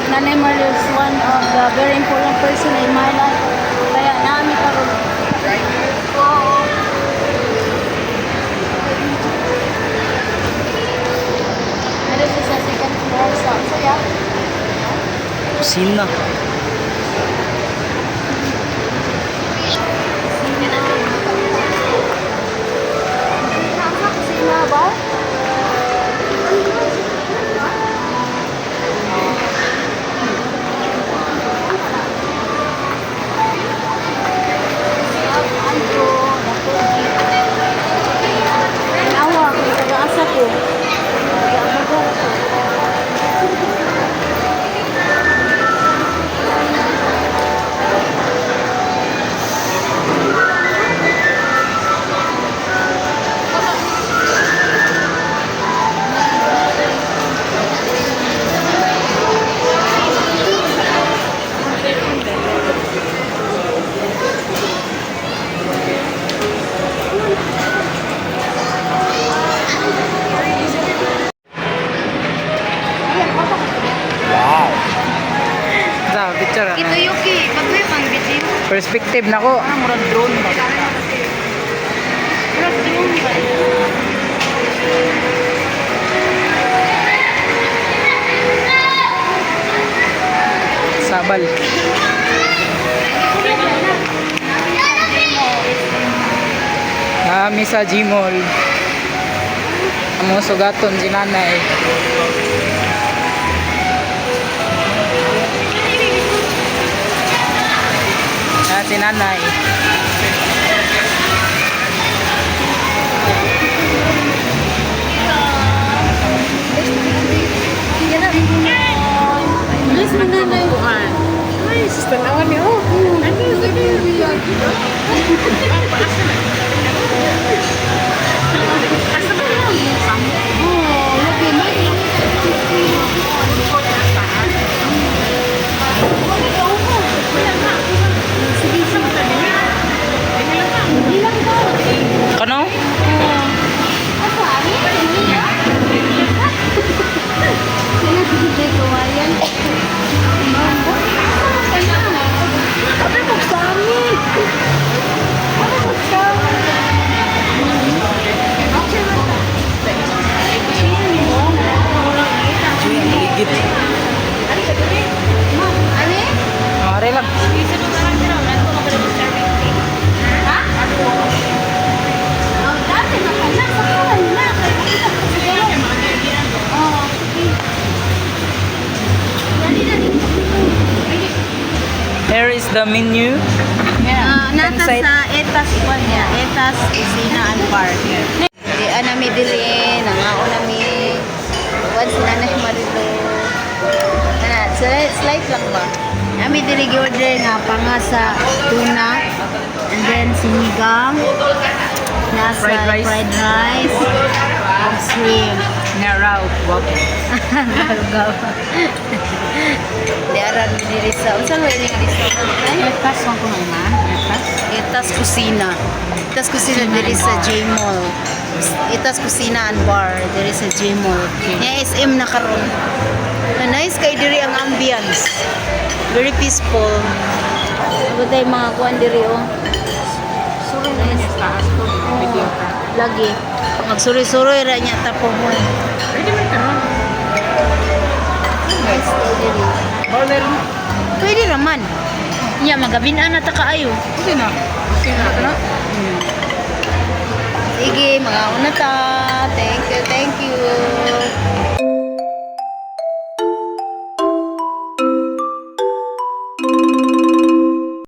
that Nanay Maria is one of the very important person in my life. Kaya nami karon. Oo. Ano siya sa second floor sa saya? Kusina. Kusina. Kusina, asa kusina ba? Awa, kung taga-asa ko. Taga-abagar ko. Wow. Sa picture ano? Ito Yuki, pag-uwi pang video. Perspective na ko. Ah, murag drone ba? Murag drone ba? Sabal. Nami sa Gmall. Ang mga sugaton si nanay. Ah, si nanay. Bilis mo nanay. Ay, sus, tanawan niyo. Ano yun? Oh, lagi may Sige, sige. Ilang ba? Kano? Ako, ani? Sino si DJ Kawayan? Sabi mo sa amin. Sabi mo sa amin. Juy, ligid. Ani? Mare lang. Oh, dati na ka na. Sa kawan na. Kaya makita ko sa kawan. Oh, sige. Dali na dito. Here is the menu. Ah, nata Inside. sa Etas ikuan niya. Etas Kusina and Bar. Di ana mi diri, nangao na mi. Kuan si Nanay Marilo. Ana, slight lang ba? Ami diri gi-order nga panga sa tuna and then sinigang. Nasa Fried rice. Fried rice. Ug shrimp. Nga raw. Wow. Gaw. Di aran mi diri sa unsa man ni nga restaurant? Etas, ang kuno ma. Etas. Etas Kusina. Etas Kusina diri sa J Mall. Etas Kusina and Bar diri sa J Mall. Nya SM na karon. Na nice kay diri ang ambience. Very peaceful. Agad mga kuan diri oh. Suroy na niya sa taas ko. Video ka. Lagi. Magsuri-suroy ra niya tapo mo. Pwede man karon. Nice kay diri. Bawal. Pwede ra man. Nya magabin na ta kaayo. Kasi na. Kasi na. Ano? Sige, mga una ta. Thank you, thank you.